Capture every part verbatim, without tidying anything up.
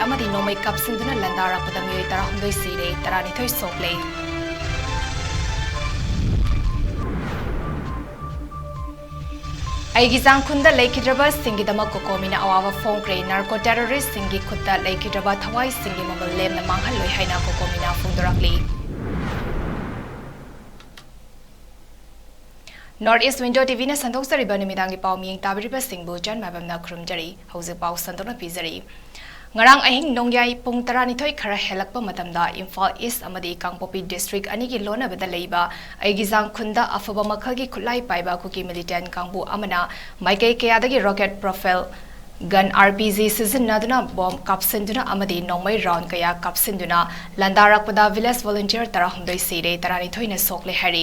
ꯑꯃꯗꯤ ꯅꯣꯡꯃꯩ ꯀꯥꯞꯁꯤꯟꯗꯨꯅ ꯂꯥꯟꯗꯥꯔꯛꯄꯗ ꯃꯤꯑꯣꯏ ꯇꯔꯥꯍꯨꯝꯗꯣꯏ ꯁꯤꯔꯦ, ꯇꯔꯥꯅꯤꯊꯣꯏ ꯁꯣꯛꯂꯦ꯫ ꯑꯩꯒꯤ ꯖꯥꯡꯈꯨꯟꯗ ꯂꯩꯈꯤꯗ꯭ꯔꯕꯁꯤꯡꯒꯤꯗꯃꯛ ꯀꯣꯀꯣꯃꯤꯅ ꯑꯋꯥꯕ ꯐꯣꯡꯈ꯭ꯔꯦ꯫ ꯅꯥꯔꯀꯣ ꯇꯦꯔꯣꯔꯤꯁ꯭ꯠꯁꯤꯡꯒꯤ ꯈꯨꯠꯇ ꯂꯩꯈꯤꯗ꯭ꯔꯕ ꯊꯋꯥꯏꯁꯤꯡꯒꯤ ꯃꯃꯜ ꯂꯦꯝꯅ ꯃꯥꯡꯍꯜꯂꯣꯏ ꯍꯥꯏꯅ ꯀꯣꯀꯣꯃꯤꯅ ꯐꯣꯡꯗꯣꯔꯛꯂꯤ꯫ North East Window TVꯅ ꯁꯟꯗꯣꯛꯆꯔꯤꯕ ꯅꯨꯃꯤꯗꯥꯡꯒꯤ ꯄꯥꯎ ꯃꯤꯠꯌꯦꯡ ꯇꯥꯕꯤꯔꯤꯕꯁꯤꯡꯕꯨ ꯆꯟ ꯃꯥꯏꯕꯝꯅ ꯈꯨꯔꯨꯝꯖꯔꯤ꯫ ꯍꯧꯖꯤꯛ ꯄꯥꯎ ꯁꯟꯗꯣꯛꯅ ꯄꯤꯖꯔꯤ꯫ ꯉꯔꯥꯡ ꯑꯍꯤꯡ ꯅꯣꯡꯌꯥꯏ ꯄꯨꯡ ꯇꯔꯥꯅꯤꯊꯣꯏ ꯈꯔ ꯍꯦꯜꯂꯛꯄ ꯃꯇꯝꯗ ꯏꯝꯐꯥꯜ ꯏꯁ꯭ꯠ ꯑꯃꯗꯤ ꯀꯥꯡꯄꯣꯛꯄꯤ ꯗꯤꯁꯇ꯭ꯔꯤꯛ ꯑꯅꯤꯒꯤ ꯂꯣꯟꯅꯕꯗ ꯂꯩꯕ ꯑꯩꯒꯤ ꯖꯥꯡꯈꯨꯟꯗ ꯑꯐꯕ ꯃꯈꯜꯒꯤ ꯈꯨꯠꯂꯥꯏ ꯄꯥꯏꯕ ꯀꯨꯀꯤ ꯃꯤꯂꯤꯇꯦꯟꯠ ꯀꯥꯡꯕꯨ ꯑꯃꯅ ꯃꯥꯏꯀꯩ ꯀꯌꯥꯗꯒꯤ rocket profile gun, R P G, ꯁꯤꯖꯤꯟꯅꯗꯨꯅ ꯕꯣꯝ ꯀꯥꯞꯁꯤꯟꯗꯨꯅ ꯑꯃꯗꯤ ꯅꯣꯡꯃꯩ ꯔꯥꯎꯟ ꯀꯌꯥ ꯀꯥꯞꯁꯤꯟꯗꯨꯅ ꯂꯥꯟꯗꯥꯔꯛꯄꯗ ꯚꯤꯂꯦꯖ ꯚꯣꯂꯨꯟꯇꯤꯌꯔ ꯇꯔꯥꯍꯨꯝꯗꯣꯏ ꯁꯤꯔꯦ, ꯇꯔꯥꯅꯤꯊꯣꯏꯅ ꯁꯣꯛꯂꯦ ꯍꯥꯏꯔꯤ꯫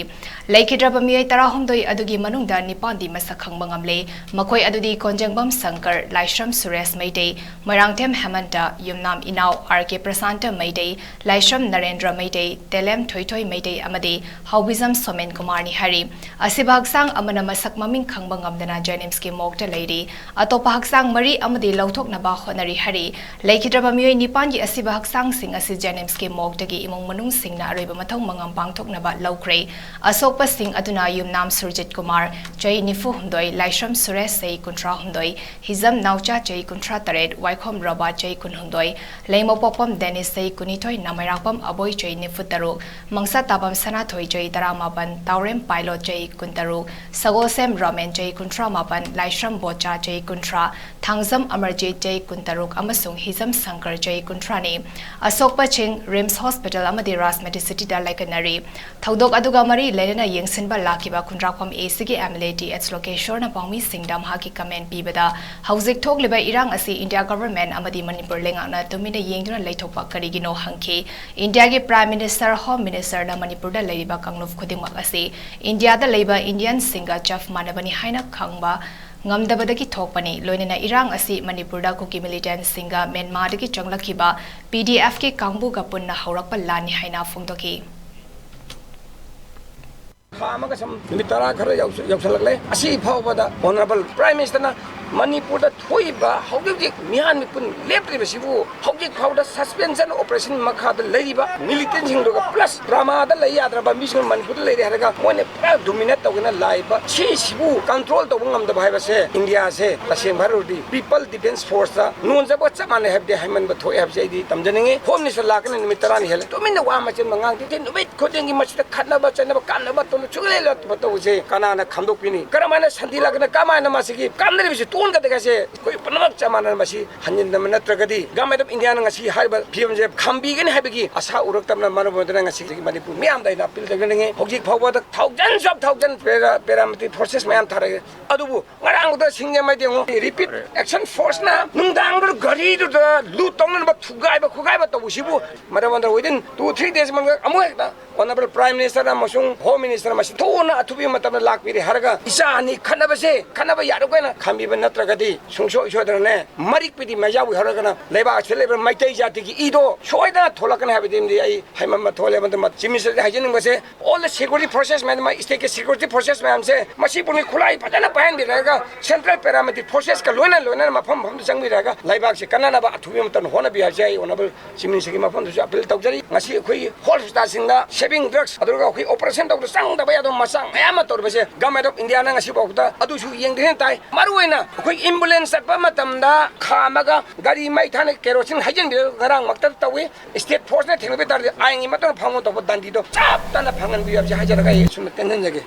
ꯂꯩꯈꯤꯗ꯭ꯔꯕ ꯃꯤꯑꯣꯏ ꯇꯔꯥꯍꯨꯝꯗꯣꯏ ꯑꯗꯨꯒꯤ ꯃꯅꯨꯡꯗ ꯅꯤꯄꯥꯟꯗꯤ ꯃꯁꯛ ꯈꯪꯕ ꯉꯝꯂꯦ꯫ ꯃꯈꯣꯏ ꯑꯗꯨꯗꯤ ꯀꯣꯟꯖꯦꯡꯕꯝ ꯁꯪꯀꯔ, ꯂꯥꯏꯁ꯭ꯔꯝ ꯁꯨꯔꯦꯁ ꯃꯩꯇꯩ, ꯃꯣꯏꯔꯥꯡꯊꯦꯝ ꯍꯦꯃꯟꯇ, ꯌꯨꯝꯅꯥꯝ ꯏꯅꯥꯎ ꯑꯥꯔ ꯀꯦ ꯄ꯭ꯔꯁꯥꯟꯇ ꯃꯩꯇꯩ, ꯂꯥꯏꯁ꯭ꯔꯝ ꯅꯔꯦꯟꯗ꯭ꯔ ꯃꯩꯇꯩ, ꯇꯦꯂꯦꯝ ꯊꯣꯏꯊꯣꯏ ꯃꯩꯇꯩ ꯑꯃꯗꯤ ꯍꯥꯎꯕꯤꯖꯝ ꯁꯣꯃꯦꯟ ꯀꯨꯃꯥꯔꯅꯤ ꯍꯥꯏꯔꯤ꯫ ꯑꯁꯤꯕ ꯍꯛꯆꯥꯡ ꯑꯃꯅ ꯃꯁꯛ ꯃꯃꯤꯡ ꯈꯪꯕ ꯉꯝꯗꯅ ꯖꯦꯅꯤꯝꯁꯀꯤ ꯃꯣꯔꯒꯇ ꯂꯩꯔꯤ꯫ ꯑꯇꯣꯞꯄ ꯍꯛꯆꯥꯡ ꯃꯔꯤ ꯑꯃꯗꯤ ꯂꯧꯊꯣꯛꯅꯕ ꯍꯣꯠꯅꯔꯤ ꯍꯥꯏꯔꯤ꯫ ꯂꯩꯈꯤꯗ꯭ꯔꯕ ꯃꯤꯑꯣꯏ ꯅꯤꯄꯥꯟꯒꯤ ꯑꯁꯤꯕ ꯍꯛꯆꯥꯡꯁꯤꯡ ꯑꯁꯤ ꯖꯦꯅꯤꯝꯁꯀꯤ ꯃꯣꯔꯒꯇꯒꯤ ꯏꯃꯨꯡ ꯃꯅꯨꯡꯁꯤꯡꯅ ꯑꯔꯣꯏꯕ ꯃꯊꯧ ꯃꯉꯝ ꯄꯥꯡꯊꯣꯛꯅꯕ ꯂꯧꯈ꯭ꯔꯦ꯫ ꯑꯁꯣꯛꯄꯁꯤꯡ ꯑꯗꯨꯅ ꯌꯨꯝꯅꯥꯝ ꯁꯨꯔꯖꯤꯠ ꯀꯨꯃꯥꯔ, ꯆꯍꯤ ꯅꯤꯐꯨ ꯍꯨꯝꯗꯣꯏ, ꯂꯥꯏꯁ꯭ꯔꯝ ꯁꯨꯔꯦꯁ, ꯆꯍꯤ ꯀꯨꯟꯊ꯭ꯔꯥ ꯍꯨꯝꯗꯣꯏ, ꯍꯤꯖꯝ ꯅꯥꯎꯆꯥ, ꯆꯍꯤ ꯀꯨꯟꯊ꯭ꯔꯥ ꯇꯔꯦꯠ, ꯋꯥꯏꯈꯣꯝ ꯔꯣꯕꯥꯔꯠ, ꯆꯍꯤ ꯀꯨꯟꯍꯨꯝꯗꯣꯏ, ꯂꯩꯃꯄꯣꯛꯄꯝ ꯗꯦꯅꯤꯁ, ꯆꯍꯤ ꯀꯨꯟꯅꯤꯊꯣꯏ, ꯅꯥꯃꯩꯔꯥꯛꯄꯝ ꯑꯕꯣꯏ, ꯆꯍꯤ ꯅꯤꯐꯨ ꯇꯔꯨꯛ, ꯃꯪꯁꯥ ꯇꯥꯕꯝ ꯁꯅꯥꯊꯣꯏ, ꯆꯍꯤ ꯇꯔꯥꯃꯥꯄꯟ, ꯇꯥꯎꯔꯦꯝ ꯄꯥꯏꯂꯣꯠ, ꯆꯍꯤ ꯀꯨꯟꯇꯔꯨꯛ, ꯁꯒꯣꯜꯁꯦꯝ ꯔꯣꯃꯦꯟ, ꯆꯍꯤ ꯀꯨꯟꯊ꯭ꯔꯥ ꯃꯥꯄꯟ, ꯂꯥꯏꯁ꯭ꯔꯝ ꯕꯣꯆꯥ, ꯆꯍꯤ ꯀꯨꯟꯊ꯭ꯔꯥ, ꯊꯥꯡꯖꯝ ꯑꯃꯔꯖꯤꯠ, ꯆꯍꯤ ꯀꯨꯟꯇꯔꯨꯛ, ꯑꯃꯁꯨꯡ ꯍꯤꯖꯝ ꯁꯪꯀꯔ, ꯆꯍꯤ ꯀꯨꯟꯊ꯭ꯔꯥꯅꯤ꯫ ꯑꯁꯣꯛꯄꯁꯤꯡ ꯔꯤꯝꯁ ꯍꯣꯁꯄꯤꯇꯥꯜ ꯑꯃꯗꯤ ꯔꯥꯖ ꯃꯦꯗꯤꯁꯤꯇꯤꯗ ꯂꯥꯏꯀꯠꯅꯔꯤ꯫ ꯊꯧꯗꯣꯛ ꯑꯗꯨꯒ ꯃꯔꯤ ꯂꯩꯅꯅ ꯌꯦꯡꯁꯤꯟꯕ ꯂꯥꯛꯈꯤꯕ ꯈꯨꯟꯗ꯭ꯔꯥꯛꯄꯝ ꯑꯦꯁꯤꯒꯤ M L A T H ꯂꯣꯀꯦꯁ꯭ꯋꯔꯅ ꯄꯥꯎꯃꯤꯁꯤꯡꯗ ꯃꯍꯥꯛꯀꯤ ꯀꯃꯦꯟ ꯄꯤꯕꯗ, ꯍꯧꯖꯤꯛ ꯊꯣꯛꯂꯤꯕ ꯏꯔꯥꯡ ꯑꯁꯤ ꯏꯟꯗꯤꯌꯥ ꯒꯚꯔꯟꯃꯦꯟꯠ ꯑꯃꯗꯤ ꯃꯅꯤꯄꯨꯔ ꯂꯩꯉꯥꯛꯅ ꯇꯨꯃꯤꯟꯅ ꯌꯦꯡꯗꯨꯅ ꯂꯩꯊꯣꯛꯄ ꯀꯔꯤꯒꯤꯅꯣ ꯍꯪꯈꯤ꯫ ꯏꯟꯗꯤꯌꯥꯒꯤ ꯄ꯭ꯔꯥꯏꯝ ꯃꯤꯅꯤꯁꯇꯔ, ꯍꯣꯝ ꯃꯤꯅꯤꯁꯇꯔꯅ ꯃꯅꯤꯄꯨꯔꯗ ꯂꯩꯔꯤꯕ ꯀꯥꯡꯂꯨꯞ ꯈꯨꯗꯤꯡꯃꯛ ꯑꯁꯤ ꯏꯟꯗꯤꯌꯥꯗ ꯂꯩꯕ ꯏꯟꯗꯤꯌꯟꯁꯤꯡꯒ ꯆꯞ ꯃꯥꯟꯅꯕꯅꯤ ꯍꯥꯏꯅ ꯈꯪꯕ ꯉꯝꯗꯕꯗꯒꯤ ꯊꯣꯛꯄꯅꯤ꯫ ꯂꯣꯏꯅꯅ ꯏꯔꯥꯡ ꯑꯁꯤ ꯃꯅꯤꯄꯨꯔꯗ ꯀꯨꯀꯤ ꯃꯤꯂꯤꯇꯦꯟꯠꯁꯤꯡꯒ ꯃ꯭ꯌꯥꯟꯃꯥꯔꯗꯒꯤ ꯆꯪꯂꯛꯈꯤꯕ ꯄꯤ ꯗꯤ ꯑꯦꯐꯀꯤ ꯀꯥꯡꯕꯨꯒ ꯄꯨꯟꯅ ꯍꯧꯔꯛꯄ ꯂꯥꯟꯅꯤ ꯍꯥꯏꯅ ꯐꯣꯡꯗꯣꯛꯈꯤ꯫ ꯊꯥ ꯑꯃꯒ ꯁꯨꯝ ꯅꯨꯃꯤꯠ ꯇꯔꯥ ꯈꯔ ꯌꯧꯁ-, ꯌꯧꯁꯜꯂꯛꯂꯦ꯫ ꯑꯁꯤ ꯐꯥꯎꯕꯗ ꯑꯣꯅꯔꯦꯕꯜ ꯄ꯭ꯔꯥꯏꯝ ꯃꯤꯅꯤꯁꯇꯔꯅ ꯃꯅꯤꯄꯨꯔꯗ ꯊꯣꯛꯏꯕ ꯍꯧꯖꯤꯛ ꯍꯧꯖꯤꯛ ꯃꯤꯍꯥꯠ ꯃꯤꯄꯨꯟ ꯂꯦꯞꯇ꯭ꯔꯤꯕꯁꯤꯕꯨ ꯍꯧꯖꯤꯛ ꯐꯥꯎꯗ suspension operation ꯃꯈꯥꯗ ꯂꯩꯔꯤꯕ militantꯁꯤꯡꯗꯨꯒ plus ꯕꯔꯃꯥꯗ ꯂꯩ ꯌꯥꯗ꯭ꯔꯕ ꯃꯤꯁꯤꯡ ꯃꯅꯤꯄꯨꯔꯗ ꯂꯩꯔꯦ ꯍꯥꯏꯔꯒ ꯃꯣꯏꯅ ꯄꯨꯔꯥ dominate ꯇꯧꯗꯨꯅ ꯂꯥꯛꯏꯕ ꯁꯤꯁꯤꯕꯨ control ꯇꯧꯕ ꯉꯝꯗꯕ ꯍꯥꯏꯕꯁꯦ ꯏꯟꯗꯤꯌꯥꯁꯦ ꯇꯁꯦꯡꯕ ꯍꯥꯏꯔꯨꯔꯗꯤ People Defence Forceꯇ ꯅꯣꯟꯖꯕꯒ ꯆꯞ ꯃꯥꯟꯅꯩ ꯍꯥꯏꯕꯗꯤ ꯍꯥꯏꯃꯟꯕ ꯊꯣꯛꯑꯦ ꯍꯥꯏꯕꯁꯦ ꯑꯩꯗꯤ ꯇꯝꯖꯅꯤꯡꯉꯤ꯫ Home Minister ꯂꯥꯛꯀꯅꯤ ꯅꯨꯃꯤꯠ ꯇꯔꯥꯅꯤ ꯍꯦꯜꯂꯦ ꯇꯨꯃꯤꯟꯅ ꯋꯥ ꯃꯆꯦꯠ ꯑꯃ ꯉꯥꯡꯗꯦ꯫ ꯅꯨꯃꯤꯠ ꯈꯨꯗꯤꯡꯒꯤ ꯃꯁꯤꯗ ꯈꯠꯅꯕ ꯆꯩꯅꯕ ꯀꯥꯟꯅꯕ ꯇꯧꯅ ꯁꯨꯡꯂꯩ ꯂꯩꯇꯕ ꯇꯧꯕꯁꯦ ꯀꯅꯥꯅ ꯈꯪꯗꯣꯛꯄꯤꯅꯤ? ꯀꯔꯝꯍꯥꯏꯅ ꯁꯥꯟꯇꯤ ꯂꯥꯛꯀꯅꯤ? ꯀꯃꯥꯏꯅ ꯃꯁꯤꯒꯤ ꯀꯥꯟꯅꯔꯤꯕꯁꯤ ꯇꯣꯛꯍꯟꯒꯗꯒꯦ ꯍꯥꯏꯁꯦ ꯑꯩꯈꯣꯏ ꯄꯨꯝꯅꯃꯛ ꯆꯞ ꯃꯥꯟꯅꯅ ꯃꯁꯤ ꯍꯟꯖꯤꯟꯗꯕ ꯅꯠꯇ꯭ꯔꯒꯗꯤ Government of Indiaꯅ ꯉꯁꯤ ꯍꯥꯏꯔꯤꯕ ꯐꯤꯕꯝꯁꯦ ꯈꯥꯝꯕꯤꯒꯅꯤ ꯍꯥꯏꯕꯒꯤ ꯑꯁꯥ ꯎꯔꯛꯇꯕꯅ ꯃꯔꯝ ꯑꯣꯏꯗꯨꯅ ꯉꯁꯤꯗꯒꯤ ꯃꯅꯤꯄꯨꯔ ꯃꯤꯌꯥꯝꯗ ꯑꯩꯅ appeal ꯇꯧꯖꯅꯤꯡꯉꯤ꯫ ꯍꯧꯖꯤꯛ ꯐꯥꯎꯕꯗ thousands of thousand para, paramilitary forces ꯃꯌꯥꯝ ꯊꯥꯔꯛꯑꯦ꯫ ꯑꯗꯨꯕꯨ ꯉꯔꯥꯡꯗ ꯁꯤꯡꯖꯃꯩꯗ ꯌꯦꯡꯉꯨ, Rapid Action Forceꯅ ꯅꯨꯡꯗꯥꯡꯗꯨꯗ ꯒꯥꯔꯤꯗꯨꯗ loot ꯇꯧꯅꯅꯕ ꯊꯨꯒꯥꯏꯕ ꯈꯣꯒꯥꯏꯕ ꯇꯧꯕꯁꯤꯕꯨ ꯃꯔꯝ ꯑꯣꯏꯗꯨꯅ within two three days ꯃꯅꯨꯡꯗ ꯑꯃꯨꯛ ꯍꯦꯛꯇ Honourable Prime Minister ꯑꯃꯁꯨꯡ Home Minister ꯃꯁꯤ ꯊꯨꯅ ꯑꯊꯨꯕ ꯃꯇꯝꯗ ꯂꯥꯛꯄꯤꯔꯦ ꯍꯥꯏꯔꯒ ꯏꯆꯥ ꯑꯅꯤ ꯈꯠꯅꯕꯁꯦ ꯈꯠꯅꯕ ꯌꯥꯔꯣꯏ ꯀꯥꯏꯅ ꯈꯟꯕꯤꯕ ꯅꯠꯇ꯭ꯔꯒꯗꯤ ꯁꯨꯡꯁꯣꯏ ꯁꯣꯏꯗꯅꯅꯦ ꯃꯔꯤꯛ ꯄꯤꯗꯤ ꯃꯩꯖꯥꯎꯒꯤ ꯍꯧꯔꯒꯅ ꯂꯩꯕꯥꯛ ꯑꯁꯤꯗ ꯂꯩꯕ ꯃꯩꯇꯩ ꯖꯥꯇꯤꯒꯤ ꯏꯗꯣ ꯁꯣꯏꯗꯅ ꯊꯣꯛꯂꯛꯀꯅꯤ ꯍꯥꯏꯕꯗꯨꯃꯗꯤ ꯑꯩ ꯍꯥꯏꯃꯟꯕ ꯊꯣꯛꯂꯦ꯫ ꯃꯗꯨꯃ Chief Ministerꯗ ꯍꯥꯏꯖꯅꯤꯡꯕꯁꯦ, all the security forces ꯃꯌꯥꯝ, ꯃꯥꯒꯤ stateꯀꯤ security forces ꯃꯌꯥꯝꯁꯦ ꯃꯁꯤ ꯄꯨꯛꯅꯤꯡ ꯈꯨꯠꯂꯥꯏ ꯐꯖꯅ ꯄꯥꯏꯍꯟꯕꯤꯔꯒ Central Paramilitary Forcesꯀ ꯂꯣꯏꯅ ꯂꯣꯏꯅꯅ ꯃꯐꯝ ꯃꯐꯝꯗ ꯆꯪꯕꯤꯔꯒ ꯂꯩꯕꯥꯛꯁꯦ ꯀꯟꯅꯅꯕ ꯑꯊꯨꯕ ꯃꯇꯝꯗ ꯍꯣꯠꯅꯕꯤꯌꯨ ꯍꯥꯏꯕꯁꯦ ꯑꯩ Honourable Chief Ministerꯒꯤ ꯃꯐꯝꯗꯁꯨ appeal ꯇꯧꯖꯔꯤ꯫ ꯉꯁꯤ ꯑꯩꯈꯣꯏꯒꯤ hospitalꯁꯤꯡꯗ saving drugs ꯑꯗꯨꯒ ꯑꯩꯈꯣꯏ operation ꯇꯧꯕꯗ ꯆꯪꯗꯕ ꯌꯥꯗꯕ ꯃꯆꯥꯛ ꯃꯌꯥꯝ ꯑꯃ ꯇꯧꯔꯤꯕꯁꯦ Government of Indiaꯅ ꯉꯁꯤ ꯐꯥꯎꯕꯗ ꯑꯗꯨꯁꯨ ꯌꯦꯡꯗ꯭ꯔꯤꯅ ꯇꯥꯏ꯫ ꯃꯔꯨꯑꯣꯏꯅ ꯑꯩꯈꯣꯏ ambulance ꯆꯠꯄ ꯃꯇꯝꯗ ꯈꯥꯝꯃꯒ ꯒꯥꯔꯤ ꯃꯩ ꯊꯥꯅ kerosene ꯍꯩꯖꯤꯟꯕꯤꯔꯒ ꯉꯔꯥꯡꯃꯛꯇ ꯇꯧꯏ꯫ State Forceꯅ ꯊꯦꯡꯅꯕ ꯇꯥꯔꯗꯤ ꯑꯥꯏꯟꯒꯤ ꯃꯇꯨꯡ ꯐꯪꯕ ꯊꯣꯛꯄ ꯗꯟꯗꯤꯗꯣ ꯆꯞ ꯆꯥꯅ ꯐꯪꯍꯟꯕꯤꯌꯨ ꯍꯥꯏꯕꯁꯤ ꯍꯥꯏꯖꯔꯒ ꯑꯩ ꯑꯁꯨꯝꯅ ꯇꯦꯟꯖꯟꯖꯒꯦ꯫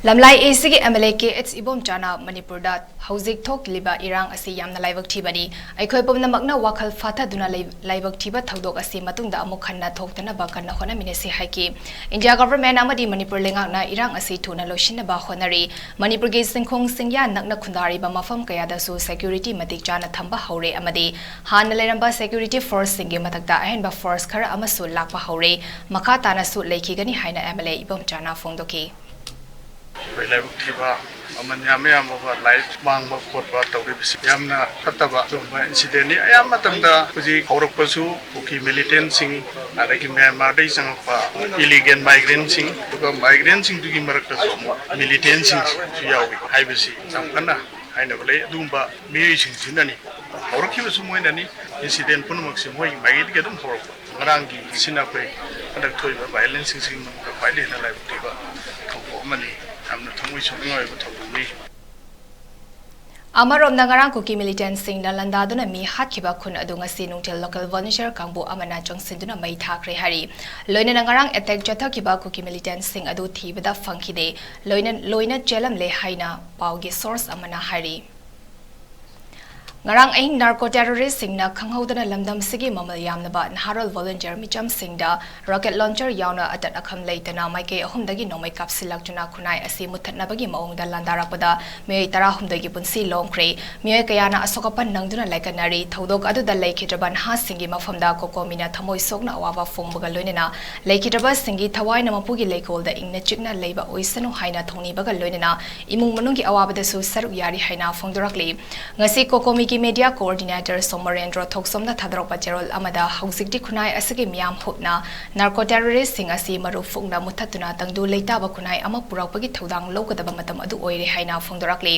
ꯂꯝꯂꯥꯏ ꯑꯦꯁꯤꯒꯤ MLA KH ꯏꯕꯣꯝꯆꯥꯅ ꯃꯅꯤꯄꯨꯔꯗ ꯍꯧꯖꯤꯛ ꯊꯣꯛꯂꯤꯕ ꯏꯔꯥꯡ ꯑꯁꯤ ꯌꯥꯝꯅ ꯂꯥꯏꯕꯛ ꯊꯤꯕꯅꯤ꯫ ꯑꯩꯈꯣꯏ ꯄꯨꯝꯅꯃꯛꯅ ꯋꯥꯈꯜ ꯐꯥꯊꯗꯨꯅ ꯂꯩ-, ꯂꯥꯏꯕꯛ ꯊꯤꯕ ꯊꯧꯗꯣꯛ ꯑꯁꯤ ꯃꯇꯨꯡꯗ ꯑꯃꯨꯛ ꯍꯟꯅ ꯊꯣꯛꯇꯅꯕ ꯀꯟꯅ ꯍꯣꯠꯅꯃꯤꯟꯅꯁꯤ ꯍꯥꯏꯈꯤ꯫ India Government ꯑꯃꯗꯤ ꯃꯅꯤꯄꯨꯔ ꯂꯩꯉꯥꯛꯅ ꯏꯔꯥꯡ ꯑꯁꯤ ꯊꯨꯅ ꯂꯣꯏꯁꯤꯟꯅꯕ ꯍꯣꯠꯅꯔꯤ꯫ ꯃꯅꯤꯄꯨꯔꯒꯤ ꯆꯤꯡꯈꯣꯡ ꯆꯤꯡꯌꯥ ꯅꯛꯅ ꯈꯨꯟꯗꯥꯔꯤꯕ ꯃꯐꯝ ꯀꯌꯥꯗꯁꯨ security ꯃꯇꯤꯛ ꯆꯥꯅ ꯊꯝꯕ ꯍꯧꯔꯦ ꯑꯃꯗꯤ ꯍꯥꯟꯅ ꯂꯩꯔꯝꯕ security forceꯁꯤꯡꯒꯤ ꯃꯊꯛꯇ ꯑꯍꯦꯟꯕ force ꯈꯔ ꯑꯃꯁꯨ ꯂꯥꯛꯄ ꯍꯧꯔꯦ꯫ ꯃꯈꯥ ꯇꯥꯅꯁꯨ ꯂꯩꯈꯤꯒꯅꯤ ꯍꯥꯏꯅ MLA ꯏꯕꯣꯝꯆꯥꯅ ꯐꯣꯡꯗꯣꯛꯈꯤ꯫ ꯑꯩꯈꯣꯏ ꯂꯥꯏꯕꯛ ꯊꯤꯕ ꯃꯃꯜ ꯌꯥꯝ ꯌꯥꯝꯃꯕ ꯂꯥꯏꯐ ꯃꯥꯡꯕ ꯈꯣꯠꯄ ꯇꯧꯔꯤꯕꯁꯤ ꯌꯥꯝꯅ ꯐꯠꯇꯕ ꯑꯗꯨꯒꯨꯝꯕ ꯏꯟꯁꯤꯗꯦꯟꯅꯤ꯫ ꯑꯌꯥꯝꯕ ꯃꯇꯝꯗ ꯍꯧꯖꯤꯛ ꯍꯧꯔꯛꯄꯁꯨ ꯀꯨꯀꯤ ꯃꯤꯂꯤꯇꯦꯟꯁꯤꯡ, ꯑꯗꯒꯤ ꯃ꯭ꯌꯥꯟꯃꯥꯔꯗꯒꯤ ꯆꯪꯉꯛꯄ ꯏꯂꯤꯒꯦꯜ ꯃꯥꯏꯒ꯭ꯔꯦꯟꯁꯤꯡ, ꯑꯗꯨꯒ ꯃꯥꯏꯒ꯭ꯔꯦꯟꯁꯤꯡꯗꯨꯒꯤ ꯃꯔꯛꯇꯁꯨ ꯑꯃꯨꯛ ꯃꯤꯂꯤꯇꯦꯟꯁꯤꯡꯁꯨ ꯌꯥꯎꯏ ꯍꯥꯏꯕꯁꯤ ꯌꯥꯝ ꯀꯟꯅ ꯍꯥꯏꯅꯕ ꯂꯩ꯫ ꯑꯗꯨꯒꯨꯝꯕ ꯃꯤꯑꯣꯏꯁꯤꯡꯁꯤꯅꯅꯤ, ꯍꯧꯔꯛꯈꯤꯕꯁꯨ ꯃꯣꯏꯅꯅꯤ꯫ ꯏꯟꯁꯤꯗꯦꯟ ꯄꯨꯝꯅꯃꯛꯁꯤ ꯃꯣꯏꯒꯤ ꯃꯥꯏꯀꯩꯗꯒꯤ ꯑꯗꯨꯝ ꯍꯧꯔꯛꯄ꯫ ꯉꯔꯥꯡꯒꯤ ꯑꯁꯤꯅ ꯑꯩꯈꯣꯏ ꯍꯟꯗꯛ ꯊꯣꯛꯏꯕ ꯚꯥꯏꯑꯣꯂꯦꯟꯁꯁꯤꯡꯁꯤꯒꯤ ꯃꯅꯨꯡꯗ ꯈ꯭ꯋꯥꯏꯗꯒꯤ ꯍꯦꯟꯅ ꯂꯥꯏꯕꯛ ꯊꯤꯕ ꯊꯧꯗꯣꯛ ꯑꯃꯅꯤ꯫ ꯌꯥꯝꯅ ꯊꯃꯣꯏ ꯁꯣꯛꯅꯤꯡꯉꯥꯏ ꯑꯣꯏꯕ ꯊꯧꯗꯣꯛꯅꯤ꯫ ꯑꯃꯔꯣꯝꯗ, ꯉꯔꯥꯡ ꯀꯨꯀꯤ ꯃꯤꯂꯤꯇꯦꯟꯁꯤꯡꯅ ꯂꯥꯟꯗꯥꯗꯨꯅ ꯃꯤ ꯍꯥꯠꯈꯤꯕ ꯈꯨꯟ ꯑꯗꯨ ꯉꯁꯤ ꯅꯨꯡꯊꯤꯜ ꯂꯣꯀꯦꯜ ꯚꯣꯂꯨꯟꯇꯤꯌꯔ ꯀꯥꯡꯕꯨ ꯑꯃꯅ ꯆꯪꯁꯤꯟꯗꯨꯅ ꯃꯩ ꯊꯥꯈ꯭ꯔꯦ ꯍꯥꯏꯔꯤ꯫ ꯂꯣꯏꯅꯅ ꯉꯔꯥꯡ ꯑꯦꯇꯦꯛ ꯆꯠꯊꯈꯤꯕ ꯀꯨꯀꯤ ꯃꯤꯂꯤꯇꯦꯟꯁꯤꯡ ꯑꯗꯨ ꯊꯤꯕꯗ ꯐꯪꯈꯤꯗꯦ, ꯂꯣꯏꯅ ꯂꯣꯏꯅ ꯆꯦꯜꯂꯝꯂꯦ ꯍꯥꯏꯅ ꯄꯥꯎꯒꯤ ꯁꯣꯔꯁ ꯑꯃꯅ ꯍꯥꯏꯔꯤ꯫ ꯉꯔꯥꯡ ꯑꯍꯤꯡ ꯅꯥꯔꯀꯣ ꯇꯦꯔꯣꯔꯤꯁꯁꯤꯡꯅ ꯈꯪꯍꯧꯗꯅ ꯂꯝꯗꯝꯁꯤꯒꯤ ꯃꯃꯜ ꯌꯥꯝꯂꯕ ꯅꯍꯥꯔꯣꯜ ꯚꯣꯂꯨꯟꯇꯤꯌꯔ ꯃꯤꯆꯝꯁꯤꯡꯗ ꯔꯣꯀꯦꯠ ꯂꯣꯟꯆꯔ ꯌꯥꯎꯅ ꯑꯇꯠ ꯑꯈꯝ ꯂꯩꯇꯅ ꯃꯥꯏꯀꯩ ꯑꯍꯨꯝꯗꯒꯤ ꯅꯣꯡꯃꯩ ꯀꯥꯞꯁꯤꯜꯂꯛꯇꯨꯅ ꯈꯨꯟꯅꯥꯏ ꯑꯁꯤ ꯃꯨꯠꯊꯠꯅꯕꯒꯤ ꯃꯑꯣꯡꯗ ꯂꯥꯟꯗꯥꯔꯛꯄꯗ ꯃꯤꯑꯣꯏ ꯇꯔꯥꯍꯨꯝꯗꯣꯏꯒꯤ ꯄꯨꯟꯁꯤ ꯂꯣꯝꯈ꯭ꯔꯦ꯫ ꯃꯤꯑꯣꯏ ꯀꯌꯥꯅ ꯑꯁꯣꯛ ꯑꯄꯟ ꯅꯪꯗꯨꯅ ꯂꯥꯏꯀꯠꯅꯔꯤ꯫ ꯊꯧꯗꯣꯛ ꯑꯗꯨꯗ ꯂꯩꯈꯤꯗ꯭ꯔꯕ ꯅꯍꯥꯁꯤꯡꯒꯤ ꯃꯐꯝꯗ ꯀꯣꯀꯣꯃꯤꯅ ꯊꯃꯣꯏ ꯁꯣꯛꯅ ꯑꯋꯥꯕ ꯐꯣꯡꯕꯒ ꯂꯣꯏꯅꯅ ꯂꯩꯈꯤꯗ꯭ꯔꯕꯁꯤꯡꯒꯤ ꯊꯋꯥꯏꯅ ꯃꯄꯨꯒꯤ ꯂꯩꯀꯣꯜꯗ ꯏꯪꯅ ꯆꯤꯛꯅ ꯂꯩꯕ ꯑꯣꯏꯁꯅꯨ ꯍꯥꯏꯅ ꯊꯧꯅꯤꯕꯒ ꯂꯣꯏꯅꯅ ꯏꯃꯨꯡ ꯃꯅꯨꯡꯒꯤ ꯑꯋꯥꯕꯗꯁꯨ ꯁꯔꯨꯛ ꯌꯥꯔꯤ ꯍꯥꯏꯅ ꯐꯣꯡꯗꯣꯔꯛꯂꯤ꯫ ꯉꯁꯤ ꯀꯣꯀꯣꯃꯤꯒꯤ ꯃꯦꯗꯤꯌꯥ ꯀꯣꯑꯣꯔꯗꯤꯅꯦꯇꯔ ꯁꯣꯃꯔꯦꯟꯗ꯭ꯔꯣ ꯊꯣꯛꯆꯣꯝꯅ ꯊꯥꯗꯣꯔꯛꯄ ꯆꯦꯔꯣꯜ ꯑꯃꯗ ꯍꯧꯖꯤꯛꯇꯤ ꯈꯨꯟꯅꯥꯏ ꯑꯁꯤꯒꯤ ꯃꯤꯌꯥꯝ ꯍꯨꯞꯅ ꯅꯥꯔꯀꯣ ꯇꯦꯔꯣꯔꯤꯁꯁꯤꯡ ꯑꯁꯤ ꯃꯔꯨ ꯐꯨꯛꯅ ꯃꯨꯠꯊꯠꯇꯨꯅ ꯇꯪꯗꯨ ꯂꯩꯇꯥꯕ ꯈꯨꯟꯅꯥꯏ ꯑꯃ ꯄꯨꯔꯛꯄꯒꯤ ꯊꯧꯗꯥꯡ ꯂꯧꯒꯗꯕ ꯃꯇꯝ ꯑꯗꯨ ꯑꯣꯏꯔꯦ ꯍꯥꯏꯅ ꯐꯣꯡꯗꯣꯔꯛꯂꯤ꯫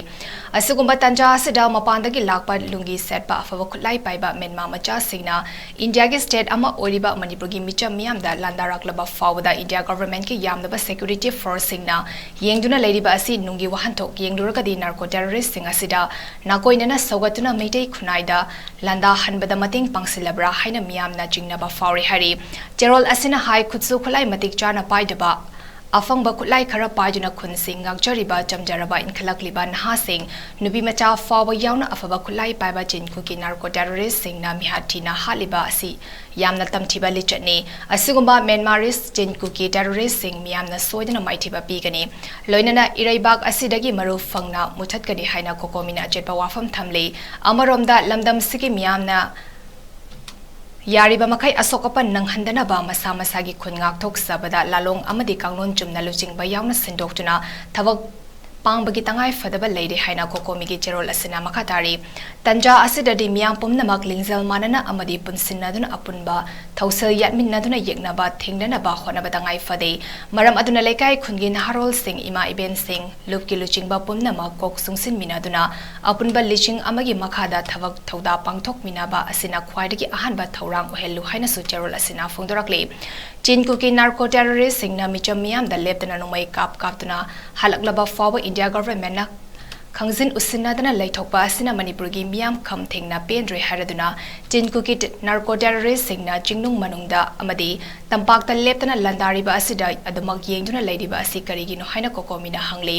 ꯑꯁꯤꯒꯨꯝꯕ ꯇꯥꯟꯖꯥ ꯑꯁꯤꯗ ꯃꯄꯥꯟꯗꯒꯤ ꯂꯥꯛꯄ ꯂꯨꯡꯒꯤ ꯁꯦꯠꯄ ꯑꯐꯕ ꯈꯨꯠꯂꯥꯏ ꯄꯥꯏꯕ ꯃꯦꯟꯃꯥ ꯃꯆꯥꯁꯤꯡꯅ ꯏꯟꯗꯤꯌꯥꯒꯤ ꯁ꯭ꯇꯦꯠ ꯑꯃ ꯑꯣꯏꯔꯤꯕ ꯃꯅꯤꯄꯨꯔꯒꯤ ꯃꯤꯆꯝ ꯃꯤꯌꯥꯝꯗ ꯂꯥꯟꯗꯥꯔꯛꯂꯕ ꯐꯥꯎꯕꯗ ꯏꯟꯗꯤꯌꯥ ꯒꯚꯔꯟꯃꯦꯟꯠꯀꯤ ꯌꯥꯝꯂꯕ ꯁꯦꯀ꯭ꯌꯨꯔꯤꯇꯤ ꯐꯣꯔꯁꯁꯤꯡꯅ ꯌꯦꯡꯗꯨꯅ ꯂꯩꯔꯤꯕ ꯑꯁꯤ ꯅꯨꯡꯒꯤ ꯋꯥꯍꯟꯊꯣꯛ ꯌꯦꯡꯂꯨꯔꯒꯗꯤ ꯅꯥꯔꯀꯣ ꯇꯦꯔꯣꯔꯤꯁꯁꯤꯡ ꯑꯁꯤꯗ ꯅꯥꯀꯣꯏꯅꯅ ꯁꯧꯒꯠꯇꯨꯅ ꯃꯩꯇꯩ ꯈꯨꯟꯅꯥꯏꯗ ꯂꯥꯟꯗꯥꯍꯟꯕꯗ ꯃꯇꯦꯡ ꯄꯥꯡꯁꯤꯜꯂꯕ꯭ꯔꯥ ꯍꯥꯏꯅ ꯃꯤꯌꯥꯝꯅ ꯆꯤꯡꯅꯕ ꯐꯥꯎꯔꯤ ꯍꯥꯏꯔꯤ꯫ ꯆꯦꯔꯣꯜ ꯑꯁꯤꯅ ꯍꯥꯏ, ꯈꯨꯠꯁꯨ ꯈꯨꯠꯂꯥꯏ ꯃꯇꯤꯛ ꯆꯥꯅ ꯄꯥꯏꯗꯕ, ꯑꯐꯪꯕ ꯈꯨꯠꯂꯥꯏ ꯈꯔ ꯄꯥꯏꯗꯨꯅ ꯈꯨꯟꯁꯤꯡ ꯉꯥꯛꯆꯔꯤꯕ ꯆꯝꯖꯔꯕ ꯏꯟꯈꯠꯂꯛꯂꯤꯕ ꯅꯍꯥꯁꯤꯡ, ꯅꯨꯄꯤ ꯃꯆꯥ ꯐꯥꯎꯕ ꯌꯥꯎꯅ ꯑꯐꯕ ꯈꯨꯠꯂꯥꯏ ꯄꯥꯏꯕ ꯆꯤꯟ ꯀꯨꯀꯤ ꯅꯥꯔꯀꯣ ꯇꯦꯔꯣꯔꯤꯁꯁꯤꯡꯅ ꯃꯤꯍꯥꯠ ꯊꯤꯅ ꯍꯥꯠꯂꯤꯕ ꯑꯁꯤ ꯌꯥꯝꯅ ꯇꯝꯊꯤꯕ ꯂꯤꯆꯠꯅꯤ꯫ ꯑꯁꯤꯒꯨꯝꯕ ꯃꯦꯟꯃꯥꯔꯤꯁ ꯆꯤꯟ ꯀꯨꯀꯤ ꯇꯦꯔꯣꯔꯤꯁꯁꯤꯡ ꯃꯤꯌꯥꯝꯅ ꯁꯣꯏꯗꯅ ꯃꯥꯏꯊꯤꯕ ꯄꯤꯒꯅꯤ꯫ ꯂꯣꯏꯅꯅ ꯏꯔꯩꯕꯥꯛ ꯑꯁꯤꯗꯒꯤ ꯃꯔꯨ ꯐꯪꯅ ꯃꯨꯊꯠꯀꯅꯤ ꯍꯥꯏꯅ ꯀꯣꯀꯣꯃꯤꯅ ꯑꯆꯦꯠꯄ ꯋꯥꯐꯝ ꯊꯝꯂꯤ꯫ ꯑꯃꯔꯣꯝꯗ, ꯂꯝꯗꯝꯁꯤꯒꯤ ꯃꯤꯌꯥꯝꯅ ꯌꯥꯔꯤꯕ ꯃꯈꯩ ꯑꯁꯣꯛ ꯑꯄꯟ ꯅꯪꯍꯟꯗꯅꯕ ꯃꯁꯥ ꯃꯁꯥꯒꯤ ꯈꯨꯟ ꯉꯥꯛꯊꯣꯛꯆꯕꯗ ꯂꯥꯂꯣꯡ ꯑꯃꯗꯤ ꯀꯥꯡꯂꯣꯟ ꯆꯨꯝꯅ ꯂꯨꯆꯤꯡꯕ ꯌꯥꯎꯅ ꯁꯤꯟꯗꯣꯛꯇꯨꯅ ꯊꯕꯛ ꯄꯥꯡꯕꯒꯤ ꯇꯉꯥꯏ ꯐꯗꯕ ꯂꯩꯔꯦ ꯍꯥꯏꯅ ꯀꯣꯀꯣꯃꯤꯒꯤ ꯆꯦꯔꯣꯜ ꯑꯁꯤꯅ ꯃꯈꯥ ꯇꯥꯔꯤ꯫ ꯇꯟꯖꯥ ꯑꯁꯤꯗꯗꯤ ꯃꯤꯌꯥꯝ ꯄꯨꯝꯅꯃꯛ ꯂꯤꯡꯖꯦꯜ ꯃꯥꯟꯅꯅ ꯑꯃꯗꯤ ꯄꯨꯟꯁꯤꯟꯅꯗꯨꯅ ꯑꯄꯨꯟꯕ ꯊꯧꯁꯤꯜ ꯌꯥꯠꯃꯤꯟꯅꯗꯨꯅ ꯌꯦꯛꯅꯕ ꯊꯦꯡꯅꯅꯕ ꯍꯣꯠꯅꯕ ꯇꯉꯥꯏ ꯐꯗꯦ꯫ ꯃꯔꯝ ꯑꯗꯨꯅ ꯂꯩꯀꯥꯏ ꯈꯨꯟꯒꯤ ꯅꯍꯥꯔꯣꯜꯁꯤꯡ, ꯏꯃꯥ ꯏꯕꯦꯟꯁꯤꯡ, ꯂꯨꯞꯀꯤ ꯂꯨꯆꯤꯡꯕ ꯄꯨꯝꯅꯃꯛ ꯀꯣꯛ ꯆꯨꯡꯁꯤꯟꯃꯤꯟꯅꯗꯨꯅ ꯑꯄꯨꯟꯕ ꯂꯤꯁꯤꯡ ꯑꯃꯒꯤ ꯃꯈꯥꯗ ꯊꯕꯛ ꯊꯧꯗꯥ ꯄꯥꯡꯊꯣꯛꯃꯤꯟꯅꯕ ꯑꯁꯤꯅ ꯈ꯭ꯋꯥꯏꯗꯒꯤ ꯑꯍꯥꯟꯕ ꯊꯧꯔꯥꯡ ꯑꯣꯏꯍꯜꯂꯨ ꯍꯥꯏꯅꯁꯨ ꯆꯦꯔꯣꯜ ꯑꯁꯤꯅ ꯐꯣꯡꯗꯣꯔꯛꯂꯤ꯫ ꯆꯤꯟ ꯀꯨꯀꯤ ꯅꯥꯔꯀꯣ ꯇꯦꯔꯣꯔꯤꯁ꯭ꯠꯁꯤꯡꯅ ꯃꯤꯆꯝ ꯃꯤꯌꯥꯝꯗ ꯂꯦꯞꯇꯅ ꯅꯣꯡꯃꯩ ꯀꯥꯞ ꯀꯥꯞꯇꯨꯅ ꯍꯜꯂꯛꯂꯕ ꯐꯥꯎꯕ ꯏꯟꯗꯤꯌꯥ ꯒꯚꯔꯟꯃꯦꯟꯠꯅ ꯈꯪꯖꯤꯟ ꯎꯁꯤꯟꯅꯗꯅ ꯂꯩꯊꯣꯛꯄ ꯑꯁꯤꯅ ꯃꯅꯤꯄꯨꯔꯒꯤ ꯃꯤꯌꯥꯝ ꯈꯝ ꯊꯦꯡꯅ ꯄꯦꯟꯗ꯭ꯔꯦ ꯍꯥꯏꯔꯗꯨꯅ ꯆꯤꯟ ꯀꯨꯀꯤ ꯇ-, ꯅꯥꯔꯀꯣ ꯇꯦꯔꯣꯔꯤꯁ꯭ꯠꯁꯤꯡꯅ ꯆꯤꯡꯅꯨꯡ ꯃꯅꯨꯡꯗ ꯑꯃꯗꯤ ꯇꯝꯄꯥꯛꯇ ꯂꯦꯞꯇꯅ ꯂꯥꯟꯗꯥꯔꯤꯕ ꯑꯁꯤꯗ ꯑꯗꯨꯃꯛ ꯌꯦꯡꯗꯨꯅ ꯂꯩꯔꯤꯕ ꯑꯁꯤ ꯀꯔꯤꯒꯤꯅꯣ ꯍꯥꯏꯅ ꯀꯣꯀꯣꯃꯤꯅ ꯍꯪꯂꯤ꯫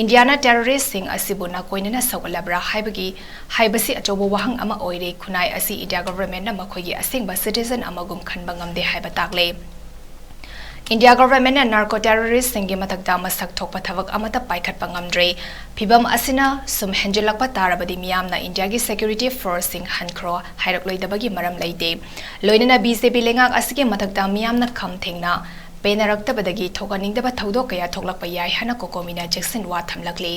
ꯏꯟꯗꯤꯌꯥꯅ ꯇꯦꯔꯣꯔꯤꯁ꯭ꯠꯁꯤꯡ ꯑꯁꯤꯕꯨ ꯅꯥꯀꯣꯏꯅꯅ ꯁꯧꯒꯠꯂꯕ꯭ꯔꯥ ꯍꯥꯏꯕꯒꯤ, ꯍꯥꯏꯕꯁꯤ ꯑꯆꯧꯕ ꯋꯥꯍꯪ ꯑꯃ ꯑꯣꯏꯔꯦ꯫ ꯈꯨꯟꯅꯥꯏ ꯑꯁꯤ ꯏꯟꯗꯤꯌꯥ ꯒꯚꯔꯟꯃꯦꯟꯠꯅ ꯃꯈꯣꯏꯒꯤ ꯑꯁꯦꯡꯕ ꯁꯤꯇꯤꯖꯟ ꯑꯃꯒꯨꯝ ꯈꯟꯕ ꯉꯝꯗꯦ ꯍꯥꯏꯕ ꯇꯥꯛꯂꯦ꯫ ꯏꯟꯗꯤꯌꯥ ꯒꯚꯔꯟꯃꯦꯟꯠꯅ ꯅꯥꯔꯀꯣ ꯇꯦꯔꯣꯔꯤꯁ꯭ꯠꯁꯤꯡꯒꯤ ꯃꯊꯛꯇ ꯃꯁꯛ ꯊꯣꯛꯄ ꯊꯕꯛ ꯑꯃꯠꯇ ꯄꯥꯏꯈꯠꯄ ꯉꯝꯗ꯭ꯔꯦ꯫ ꯐꯤꯚꯝ ꯑꯁꯤꯅ ꯁꯨꯝ ꯍꯦꯟꯖꯤꯜꯂꯛꯄ ꯇꯥꯔꯕꯗꯤ ꯃꯤꯌꯥꯝꯅ ꯏꯟꯗꯤꯌꯥꯒꯤ ꯁꯦꯀ꯭ꯌꯨꯔꯤꯇꯤ ꯐꯣꯔꯁꯁꯤꯡ ꯍꯟꯈ꯭ꯔꯣ ꯍꯥꯏꯔꯛꯂꯣꯏꯗꯕꯒꯤ ꯃꯔꯝ ꯂꯩꯇꯦ꯫ ꯂꯣꯏꯅꯅ ꯕꯤ ꯖꯦ ꯄꯤ ꯂꯩꯉꯥꯛ ꯑꯁꯤꯒꯤ ꯃꯊꯛꯇ ꯃꯤꯌꯥꯝꯅ ꯈꯝ ꯊꯦꯡꯅ ꯄꯦꯟꯅꯔꯛꯇꯕꯗꯒꯤ ꯊꯣꯛꯍꯟꯅꯤꯡꯗꯕ ꯊꯧꯗꯣꯛ ꯀꯌꯥ ꯊꯣꯛꯂꯛꯄ ꯌꯥꯏ ꯍꯥꯏꯅ ꯀꯣꯀꯣꯃꯤꯅ ꯆꯦꯛꯁꯤꯟ ꯋꯥ ꯊꯝꯂꯛꯂꯤ꯫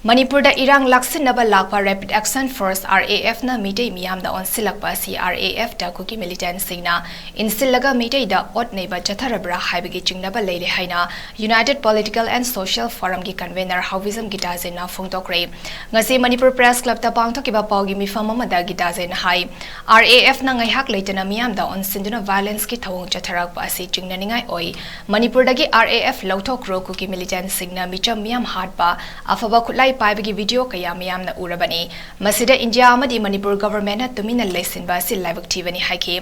ꯃꯅꯤꯄꯨꯔꯗ ꯏꯔꯥꯡ ꯂꯥꯛꯁꯤꯟꯅꯕ ꯂꯥꯛꯄ rapid action force, R A ꯑꯦꯐꯅ ꯃꯤꯇꯩ ꯃꯤꯌꯥꯝꯗ ꯑꯣꯟꯁꯤꯜꯂꯛꯄ ꯑꯁꯤ ꯑꯥꯔ ꯑꯦ ꯑꯦꯐꯇ ꯀꯨꯀꯤ ꯃꯤꯂꯤꯇꯦꯟꯠꯁꯤꯡꯅ ꯏꯟꯁꯤꯜꯂꯒ ꯃꯤꯇꯩꯗ ꯑꯣꯠ ꯅꯩꯕ ꯆꯠꯊꯔꯕ꯭ꯔꯥ ꯍꯥꯏꯕꯒꯤ ꯆꯤꯡꯅꯕ ꯂꯩꯔꯦ ꯍꯥꯏꯅ United Political and Social Forumꯒꯤ convener ꯍꯥꯎꯕꯤꯖꯝ ꯒꯤꯇꯥꯖꯦꯟꯅ ꯐꯣꯡꯗꯣꯛꯈ꯭ꯔꯦ꯫ ꯉꯁꯤ ꯃꯅꯤꯄꯨꯔ ꯄ꯭ꯔꯦꯁ ꯀ꯭ꯂꯕꯇ ꯄꯥꯡꯊꯣꯛꯈꯤꯕ ꯄꯥꯎꯒꯤ ꯃꯤꯐꯝ ꯑꯃꯗ ꯒꯤꯇꯥꯖꯦꯟꯅ ꯍꯥꯏ, ꯑꯥꯔ ꯑꯦ ꯑꯦꯐꯅ ꯉꯥꯏꯍꯥꯛ ꯂꯩꯇꯅ ꯃꯤꯌꯥꯝꯗ ꯑꯣꯟꯁꯤꯟꯗꯨꯅ ꯚꯥꯏꯑꯣꯂꯦꯟꯁꯀꯤ ꯊꯧꯑꯣꯡ ꯆꯠꯊꯔꯛꯄ ꯑꯁꯤ ꯆꯤꯡꯅꯅꯤꯡꯉꯥꯏ ꯑꯣꯏ꯫ ꯃꯅꯤꯄꯨꯔꯗꯒꯤ ꯑꯥꯔ ꯑꯦ ꯑꯦꯐ ꯂꯧꯊꯣꯛꯈ꯭ꯔꯣ, ꯀꯨꯀꯤ ꯃꯤꯂꯤꯇꯦꯟꯠꯁꯤꯡꯅ ꯃꯤꯆꯝ ꯃꯤꯌꯥꯝ ꯍꯥꯠꯄ, ꯑꯐꯕ ꯈꯨꯠꯂꯥꯏ ꯄꯥꯏꯕꯒꯤ ꯚꯤꯗꯤꯑꯣ ꯀꯌꯥ ꯃꯤꯌꯥꯝꯅ ꯎꯔꯕꯅꯤ꯫ ꯃꯁꯤꯗ ꯏꯟꯗꯤꯌꯥ ꯑꯃꯗꯤ ꯃꯅꯤꯄꯨꯔ ꯒꯚꯔꯟꯃꯦꯟꯠꯅ ꯇꯨꯃꯤꯟꯅ ꯂꯩꯁꯤꯟꯕ ꯑꯁꯤ ꯂꯥꯏꯕꯛ ꯊꯤꯕꯅꯤ ꯍꯥꯏꯈꯤ꯫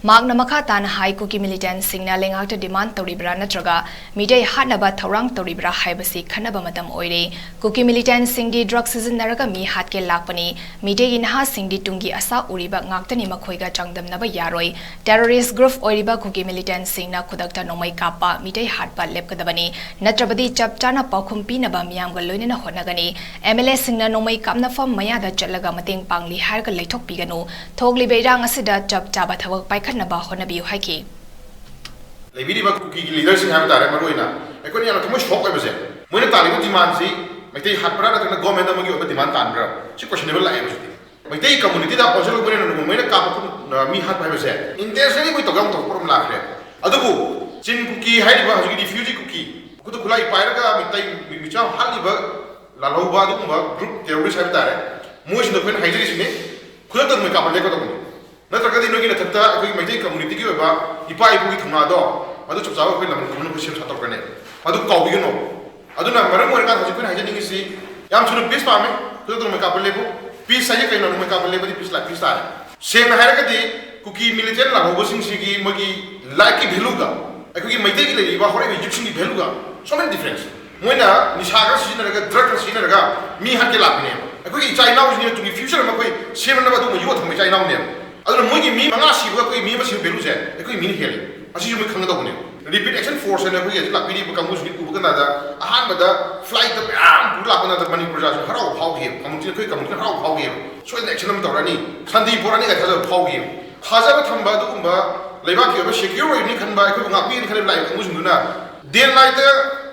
ꯃꯍꯥꯛꯅ ꯃꯈꯥ ꯇꯥꯅ ꯍꯥꯏ, ꯀꯨꯀꯤ ꯃꯤꯂꯤꯇꯦꯟꯠꯁꯤꯡꯅ ꯂꯩꯉꯥꯛꯇ ꯗꯤꯃꯥꯟꯗ ꯇꯧꯔꯤꯕ꯭ꯔꯥ ꯅꯠꯇ꯭ꯔꯒ ꯃꯤꯇꯩ ꯍꯥꯠꯅꯕ ꯊꯧꯔꯥꯡ ꯇꯧꯔꯤꯕ꯭ꯔꯥ ꯍꯥꯏꯕꯁꯤ ꯈꯟꯅꯕ ꯃꯇꯝ ꯑꯣꯏꯔꯦ꯫ ꯀꯨꯀꯤ ꯃꯤꯂꯤꯇꯦꯟꯠꯁꯤꯡꯗꯤ ꯗ꯭ꯔꯒ ꯁꯤꯖꯤꯟꯅꯔꯒ ꯃꯤ ꯍꯥꯠꯀꯦ ꯂꯥꯛꯄꯅꯤ꯫ ꯃꯤꯇꯩꯒꯤ ꯅꯍꯥꯁꯤꯡꯗꯤ ꯇꯨꯡꯒꯤ ꯑꯁꯥ ꯎꯔꯤꯕ ꯉꯥꯛꯇꯅꯤ, ꯃꯈꯣꯏꯒ ꯆꯥꯡꯗꯝꯅꯕ ꯌꯥꯔꯣꯏ꯫ ꯇꯦꯔꯣꯔꯤꯁ꯭ꯠ ꯒ꯭ꯔꯨꯞ ꯑꯣꯏꯔꯤꯕ ꯀꯨꯀꯤ ꯃꯤꯂꯤꯇꯦꯟꯠꯁꯤꯡꯅ ꯈꯨꯗꯛꯇ ꯅꯣꯡꯃꯩ ꯀꯥꯞꯄ, ꯃꯤꯇꯩ ꯍꯥꯠꯄ ꯂꯦꯞꯀꯗꯕꯅꯤ꯫ ꯅꯠꯇ꯭ꯔꯕꯗꯤ ꯆꯞ ꯆꯥꯅ ꯄꯥꯎꯈꯨꯝ ꯄꯤꯅꯕ ꯃꯤꯌꯥꯝꯒ ꯂꯣꯏꯅꯅ ꯍꯣꯠꯅꯒꯅꯤ꯫ ꯑꯦꯝ ꯑꯦꯜ ꯑꯦꯁꯤꯡꯅ ꯅꯣꯡꯃꯩ ꯀꯥꯞꯅꯐꯝ ꯃꯌꯥꯗ ꯆꯠꯂꯒ ꯃꯇꯦꯡ ꯄꯥꯡꯂꯤ ꯍꯥꯏꯔꯒ ꯂꯩꯊꯣꯛꯄꯤꯒꯅꯨ꯫ ꯊꯣꯛꯂꯤꯕ ꯏꯔꯥꯡ ꯑꯁꯤꯗ ꯆꯞ ꯆꯥꯕ ꯊꯕꯛ ꯄꯥꯏꯈꯠꯅꯕ ꯍꯣꯠꯅꯕꯤꯌꯨ ꯍꯥꯏꯈꯤ꯫ ꯂꯩꯕꯤꯔꯤꯕ ꯀꯨꯀꯤꯒꯤ ꯂꯤꯗꯔꯁꯤꯡ ꯍꯥꯏꯕ ꯇꯥꯔꯦ, ꯃꯔꯨꯑꯣꯏꯅ ꯑꯩꯈꯣꯏꯅ ꯌꯥꯝꯅ ꯊꯃꯣꯏ ꯁꯣꯛ ꯑꯣꯏꯕꯁꯦ, ꯃꯣꯏꯅ ꯇꯥꯜꯂꯤꯕ ꯗꯤꯃꯥꯟꯁꯤ ꯃꯩꯇꯩ ꯍꯥꯠꯄ꯭ꯔꯥ ꯅꯠꯇ꯭ꯔꯒꯅ ꯒꯣꯔꯃꯦꯟꯗ ꯑꯃꯒꯤ ꯑꯣꯏꯕ ꯗꯤꯃꯥꯟ ꯇꯥꯟꯕ꯭ꯔꯥ, ꯁꯤ ꯀꯣꯏꯁꯟꯅꯦꯕꯜ ꯂꯥꯛꯑꯦꯕ ꯍꯧꯖꯤꯛꯇꯤ꯫ ꯃꯩꯇꯩ ꯀꯝꯃꯨꯅꯤꯇꯤꯗ ꯑꯣꯟꯁꯤꯜꯂꯨꯕꯅꯤꯅ ꯅꯣꯡꯃꯩꯅ ꯀꯥꯞꯄ ꯃꯤ ꯍꯥꯠꯄ ꯍꯥꯏꯕꯁꯦ ꯏꯟꯇꯦꯟꯁꯅꯦꯜꯂꯤ ꯃꯣꯏ ꯇꯧꯒꯦ ꯇꯧꯕ ꯄꯣꯠ ꯑꯃ ꯂꯥꯛꯈ꯭ꯔꯦ꯫ ꯑꯗꯨꯕꯨ ꯆꯤꯟ ꯀꯨꯀꯤ ꯍꯥꯏꯔꯤꯕ ꯍꯧꯖꯤꯛꯀꯤ ꯔꯤꯐ꯭ꯌꯨꯖꯤ ꯀꯨꯀꯤ, ꯃꯈꯨꯠꯇ ꯈꯨꯠꯂꯥꯏ ꯄꯥꯏꯔꯒ ꯃꯤꯇꯩ ꯃꯤꯆꯝ ꯍꯥꯠꯂꯤꯕ, ꯂꯥꯜꯍꯧꯕ ꯑꯗꯨꯒꯨꯝꯕ ꯒ꯭ꯔꯨꯞ ꯇꯦꯔꯣꯔꯤꯁ ꯍꯥꯏꯕ ꯇꯥꯔꯦ, ꯃꯣꯏꯁꯤꯡꯗ ꯑꯩꯈꯣꯏꯅ ꯍꯥꯏꯖꯔꯤꯁꯤꯅꯤ, ꯈꯨꯗꯛꯇ ꯅꯣꯡꯃꯩ ꯀꯥꯞꯄ ꯂꯦꯞꯀꯗꯧꯕꯅꯤ꯫ ꯅꯠꯇ꯭ꯔꯒꯗꯤ ꯅꯣꯏꯒꯤ ꯅꯊꯛꯇ ꯑꯩꯈꯣꯏꯒꯤ ꯃꯩꯇꯩ ꯀꯝꯃꯨꯅꯤꯇꯤꯒꯤ ꯑꯣꯏꯕ ꯏꯄꯥ ꯏꯄꯨꯒꯤ ꯊꯧꯅꯥꯗꯣ, ꯃꯗꯨ ꯆꯞ ꯆꯥꯕ ꯑꯩꯈꯣꯏ ꯂꯝꯗꯝ ꯈꯨꯗꯤꯡꯃꯛ ꯑꯩꯈꯣꯏ ꯁꯦꯝ ꯁꯥ ꯇꯧꯔꯛꯀꯅꯦꯕ꯫ ꯃꯗꯨ ꯀꯥꯎꯕꯤꯒꯅꯣ꯫ ꯑꯗꯨꯅ ꯃꯔꯝ ꯑꯣꯏꯔꯀꯥꯟꯗ ꯍꯧꯖꯤꯛ ꯑꯩꯈꯣꯏꯅ ꯍꯥꯏꯖꯅꯤꯡꯉꯤꯁꯤ, ꯌꯥꯝ ꯊꯨꯅ ꯄꯤꯁ ꯄꯥꯝꯃꯦ, ꯈꯨꯗꯛꯇ ꯅꯣꯡꯃꯩ ꯀꯥꯞꯄ ꯂꯦꯞꯄꯨ꯫ ꯄꯤꯁ ꯍꯥꯏꯁꯦ ꯀꯩꯅꯣ? ꯅꯣꯡꯃꯩ ꯀꯥꯞꯄ ꯂꯦꯞꯄꯗꯤ ꯄꯤꯁ ꯂꯥꯛ ꯄꯤꯁ ꯇꯥꯔꯦ꯫ ꯁꯦꯡꯅ ꯍꯥꯏꯔꯒꯗꯤ ꯀꯨꯀꯤ ꯃꯤꯂꯤꯇꯦꯟ ꯂꯥꯛꯍꯧꯕꯁꯤꯡꯁꯤꯒꯤ ꯃꯣꯏꯒꯤ ꯂꯥꯏꯐꯀꯤ ꯚꯦꯂꯨꯒ ꯑꯩꯈꯣꯏꯒꯤ ꯃꯩꯇꯩꯒꯤ ꯂꯩꯔꯤꯕ ꯍꯧꯔꯛꯏꯕ ꯌꯨꯠꯁꯤꯡꯒꯤ ꯚꯦꯂꯨꯒ so many difference꯫ ꯃꯣꯏꯅ ꯅꯤꯁꯥ ꯈꯔ ꯁꯤꯖꯤꯟꯅꯔꯒ, ꯗ꯭ꯔꯒ ꯈꯔ ꯁꯤꯖꯤꯟꯅꯔꯒ ꯃꯤ ꯍꯥꯠꯀꯦ ꯂꯥꯛꯄꯅꯦꯕ꯫ ꯑꯩꯈꯣꯏꯒꯤ ꯏꯆꯥ ꯏꯅꯥꯎꯁꯤꯡꯒꯤ ꯇꯨꯡꯒꯤ ꯐ꯭ꯌꯨꯆꯔ ꯑꯃ ꯑꯩꯈꯣꯏ ꯁꯦꯝꯅꯅꯕ ꯑꯗꯨꯒꯨꯝꯕ ꯌꯣꯠ ꯊꯝꯕ ꯏꯆꯥ ꯏꯅꯥꯎꯅꯦꯕ꯫ ꯑꯗꯨꯅ ꯃꯣꯏꯒꯤ ꯃꯤ ꯃꯉꯥ ꯁꯤꯕꯒ ꯑꯩꯈꯣꯏ ꯃꯤ ꯑꯃ ꯁꯤꯕ ꯚꯦꯂꯨꯁꯦ ꯑꯩꯈꯣꯏ ꯃꯤꯅ ꯍꯦꯜꯂꯤ꯫ ꯑꯁꯤꯁꯨ ꯃꯣꯏ ꯈꯪꯒꯗꯧꯕꯅꯦ꯫ ꯔꯦꯄꯤꯗ ꯑꯦꯛꯁꯟ ꯐꯣꯔꯁ ꯍꯥꯏꯅ ꯑꯩꯈꯣꯏꯒꯤ ꯍꯧꯖꯤꯛ ꯂꯥꯛꯄꯤꯔꯤꯕ ꯀꯥꯡꯕꯨꯁꯤꯡꯁꯤ ꯎꯕ ꯀꯥꯟꯗ ꯑꯍꯥꯟꯕꯗ ꯐ꯭ꯂꯥꯏꯠꯇ ꯃꯌꯥꯝ ꯄꯨꯔ ꯂꯥꯛꯄ ꯀꯥꯟꯗ ꯃꯅꯤꯄꯨꯔ ꯄ꯭ꯔꯖꯥꯁꯨ ꯍꯔꯥꯎꯕ ꯐꯥꯎꯈꯤꯑꯕ, ꯀꯝꯃꯨꯅꯤꯇꯤ, ꯑꯩꯈꯣꯏ ꯀꯝꯃꯨꯅꯤꯇꯤꯅ ꯍꯔꯥꯎꯕ ꯐꯥꯎꯈꯤꯑꯕ꯫ ꯁꯣꯏꯗꯅ ꯑꯦꯛꯁꯟ ꯑꯃ ꯇꯧꯔꯅꯤ, ꯁꯥꯟꯇꯤ ꯄꯨꯔꯛꯑꯅꯤ ꯀꯥꯏꯅ ꯊꯥꯖꯕ ꯐꯥꯎꯈꯤꯑꯕ꯫ ꯊꯥꯖꯕ ꯊꯝꯕ ꯑꯗꯨꯒꯨꯝꯕ ꯂꯩꯕꯥꯛꯀꯤ ꯑꯣꯏꯕ ꯁꯦꯀ꯭ꯌꯨꯔ ꯑꯣꯏꯒꯅꯤ ꯈꯟꯕ, ꯑꯩꯈꯣꯏꯕꯨ ꯉꯥꯛꯄꯤꯒꯅꯤ ꯈꯟꯕ ꯂꯥꯛꯏꯕ ꯀꯥꯡꯕꯨꯁꯤꯡꯗꯨꯅ ꯗꯦ ꯅꯥꯏꯠꯇ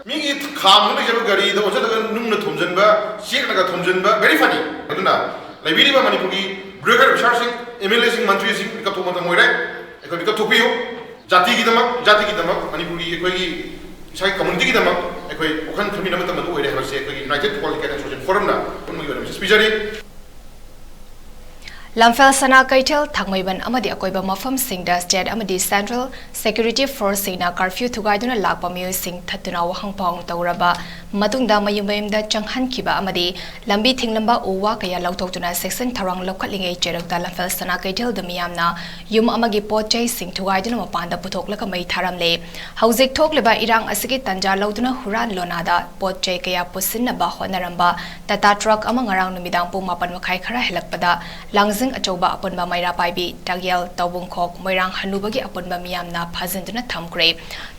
ꯃꯤꯒꯤ ꯈꯥꯝꯗꯨꯅ ꯂꯩꯖꯕ ꯒꯥꯔꯤꯗ ꯑꯣꯟꯁꯤꯜꯂꯒ ꯅꯨꯡꯅ ꯊꯣꯝꯖꯤꯟꯕ, ꯆꯦꯛꯅꯒ ꯊꯣꯝꯖꯤꯟꯕ very funny꯫ ꯑꯗꯨꯅ ꯂꯩꯕꯤꯔꯤꯕ ꯃꯅꯤꯄꯨꯔꯒꯤ ꯕ꯭ꯌꯨꯔꯣꯀ꯭ꯔꯦꯠ ꯑꯣꯐꯤꯁꯥꯔꯁꯤꯡ, ꯑꯦꯝ ꯑꯦꯜ ꯑꯦꯁꯤꯡ, ꯃꯟꯇ꯭ꯔꯤꯁꯤꯡ ꯃꯤꯀꯞ ꯊꯣꯛꯄ ꯃꯇꯝ ꯑꯣꯏꯔꯦ꯫ ꯑꯩꯈꯣꯏ ꯃꯤꯀꯞ ꯊꯣꯛꯄꯤꯌꯨ꯫ ꯖꯥꯇꯤꯒꯤꯗꯃꯛ, ꯖꯥꯇꯤꯒꯤꯗꯃꯛ, ꯃꯅꯤꯄꯨꯔꯒꯤ ꯑꯩꯈꯣꯏꯒꯤ ꯏꯁꯥꯒꯤ ꯀꯝꯃꯨꯅꯤꯇꯤꯒꯤꯗꯃꯛ ꯑꯩꯈꯣꯏ ꯋꯥꯈꯜ ꯈꯟꯃꯤꯟꯅꯕ ꯃꯇꯝ ꯑꯗꯨ ꯑꯣꯏꯔꯦ ꯍꯥꯏꯕꯁꯦ ꯑꯩꯈꯣꯏꯒꯤ ꯌꯨꯅꯥꯏꯇꯦꯠ ꯄꯣꯂꯤꯇꯤꯀꯦꯜ ꯑꯦꯁꯣꯁꯤꯌꯦꯁꯟ ꯐꯣꯔꯝꯅ ꯑꯄꯨꯟꯕꯒꯤ ꯑꯣꯏꯅ ꯃꯦꯁꯦꯖ ꯄꯤꯖꯔꯤ꯫ ꯂꯝꯐꯦꯜ ꯁꯅꯥ ꯀꯩꯊꯦꯜ, ꯊꯥꯡꯃꯩꯕꯟ ꯑꯃꯗꯤ ꯑꯀꯣꯏꯕ ꯃꯐꯝꯁꯤꯡꯗ ꯁ꯭ꯇꯦꯠ ꯑꯃꯗꯤ ꯁꯦꯟꯇ꯭ꯔꯦꯜ ꯁꯦꯀ꯭ꯌꯨꯔꯤꯇꯤ ꯐꯣꯔꯁꯁꯤꯡꯅ ꯀꯔꯐ꯭ꯌꯨ ꯊꯨꯒꯥꯏꯗꯨꯅ ꯂꯥꯛꯄ ꯃꯤꯑꯣꯏꯁꯤꯡ ꯊꯠꯇꯨꯅ ꯋꯥꯍꯪ ꯄꯥꯎ ꯇꯧꯔꯕ ꯃꯇꯨꯡꯗ ꯃꯌꯨꯝ ꯃꯌꯨꯝꯗ ꯆꯪꯍꯟꯈꯤꯕ ꯑꯃꯗꯤ ꯂꯝꯕꯤ ꯊꯤꯡꯂꯝꯕ ꯎ ꯋꯥ ꯀꯌꯥ ꯂꯧꯊꯣꯛꯇꯨꯅ ꯆꯦꯛꯁꯤꯟ ꯊꯧꯔꯥꯡ ꯂꯧꯈꯠꯂꯤꯉꯩ ꯆꯩꯔꯛꯇ ꯂꯝꯐꯦꯜ ꯁꯅꯥ ꯀꯩꯊꯦꯜꯗ ꯃꯤꯌꯥꯝꯅ ꯌꯨꯝ ꯑꯃꯒꯤ ꯄꯣꯠ ꯆꯩꯁꯤꯡ ꯊꯨꯒꯥꯏꯗꯨꯅ ꯃꯄꯥꯟꯗ ꯄꯨꯊꯣꯛꯂꯒ ꯃꯩ ꯊꯥꯔꯝꯂꯦ꯫ ꯍꯧꯖꯤꯛ ꯊꯣꯛꯂꯤꯕ ꯏꯔꯥꯡ ꯑꯁꯤꯒꯤ ꯇꯥꯟꯖꯥ ꯂꯧꯗꯨꯅ ꯍꯨꯔꯥꯟ ꯂꯣꯅꯥꯗ ꯄꯣꯠ ꯆꯩ ꯀꯌꯥ ꯄꯨꯁꯤꯟꯅꯕ ꯍꯣꯠꯅꯔꯝꯕ ꯇꯥꯇꯥ ꯇ꯭ꯔꯛ ꯑꯃ ꯉꯔꯥꯡ ꯅꯨꯃꯤꯗꯥꯡ ꯄꯨꯡ ꯃꯥꯄꯟ ꯃꯈꯥꯏ ꯈꯔ ꯍꯦꯜꯂꯛꯄꯗ ꯂꯥꯡꯖꯤꯡ ꯑꯆꯧꯕ ꯑꯄꯨꯟꯕ ꯃꯩꯔꯥ ꯄꯥꯏꯕꯤ, ꯇꯥꯛꯌꯦꯜ, ꯇꯧꯕꯨꯡꯈꯣꯛ, ꯃꯣꯏꯔꯥꯡ ꯍꯅꯨꯕꯒꯤ ꯑꯄꯨꯟꯕ ꯃꯤꯌꯥꯝꯅ ꯐꯥꯖꯤꯟꯗꯨꯅ ꯊꯝꯈ꯭ꯔꯦ꯫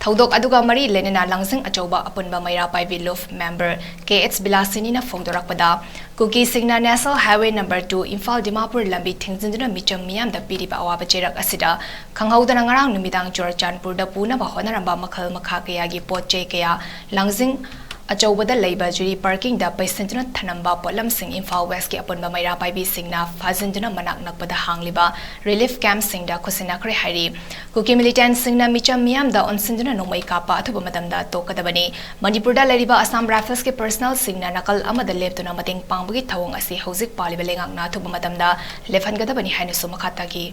ꯊꯧꯗꯣꯛ ꯑꯗꯨꯒ ꯃꯔꯤ ꯂꯩꯅꯅ ꯂꯥꯡꯖꯤꯡ ꯑꯆꯧꯕ ꯑꯄꯨꯟꯕ ꯃꯩꯔꯥ ꯄꯥꯏꯕꯤ ꯂꯨꯞ member ꯀꯦ ꯑꯦꯆ ꯕꯤꯂꯥꯁꯤꯅꯤꯅ ꯐꯣꯡꯗꯣꯔꯛꯄꯗ, ꯀꯨꯀꯤꯁꯤꯡꯅ National Highway number two Imphal Dimapur ꯂꯝꯕꯤ ꯊꯤꯡꯖꯤꯟꯗꯨꯅ ꯃꯤꯆꯝ ꯃꯤꯌꯥꯝꯗ ꯄꯤꯔꯤꯕ ꯑꯋꯥꯕ ꯆꯩꯔꯛ ꯑꯁꯤꯗ ꯈꯪꯍꯧꯗꯅ ꯉꯔꯥꯡ ꯅꯨꯃꯤꯗꯥꯡ ꯆꯨꯔꯆꯥꯟꯄꯨꯔꯗ ꯄꯨꯅꯕ ꯍꯣꯠꯅꯔꯝꯕ ꯃꯈꯜ ꯃꯈꯥ ꯀꯌꯥꯒꯤ ꯄꯣꯠ ꯆꯩ ꯀꯌꯥ, ꯂꯥꯡꯖꯤꯡ ꯑꯆꯧꯕꯗ ꯂꯩꯕ ꯖꯤꯔꯤ parking ꯗ ꯄꯩꯁꯤꯟꯗꯨꯅ ꯊꯅꯝꯕ ꯄꯣꯠꯂꯝꯁꯤꯡ ꯏꯝꯐꯥꯜ West ꯀꯤ ꯑꯄꯨꯟꯕ ꯃꯩꯔꯥ ꯄꯥꯏꯕꯤꯁꯤꯡꯅ ꯐꯥꯖꯤꯟꯗꯨꯅ ꯃꯅꯥꯛ ꯅꯛꯄꯗ ꯍꯥꯡꯂꯤꯕ relief camp ꯁꯤꯡꯗ ꯈꯨꯠꯁꯤꯟꯅꯈ꯭ꯔꯦ ꯍꯥꯏꯔꯤ꯫ ꯀꯨꯀꯤ militant ꯁꯤꯡꯅ ꯃꯤꯆꯝ ꯃꯤꯌꯥꯝꯗ ꯑꯣꯟꯁꯤꯟꯗꯨꯅ ꯅꯣꯡꯃꯩ ꯀꯥꯞꯄ ꯑꯊꯨꯕ ꯃꯇꯝꯗ ꯇꯣꯛꯀꯗꯕꯅꯤ꯫ ꯃꯅꯤꯄꯨꯔꯗ ꯂꯩꯔꯤꯕ Assam Rifles ꯀꯤ personnel ꯁꯤꯡꯅ ꯅꯥꯀꯜ ꯑꯃꯗ ꯂꯦꯞꯇꯨꯅ ꯃꯇꯦꯡ ꯄꯥꯡꯕꯒꯤ ꯊꯧꯑꯣꯡ ꯑꯁꯤ ꯍꯧꯖꯤꯛ ꯄꯥꯜꯂꯤꯕ ꯂꯩꯉꯥꯛꯅ ꯑꯊꯨꯕ ꯃꯇꯝꯗ ꯂꯦꯞꯍꯟꯒꯗꯕꯅꯤ ꯍꯥꯏꯅꯁꯨ ꯃꯈꯥ ꯇꯥꯈꯤ꯫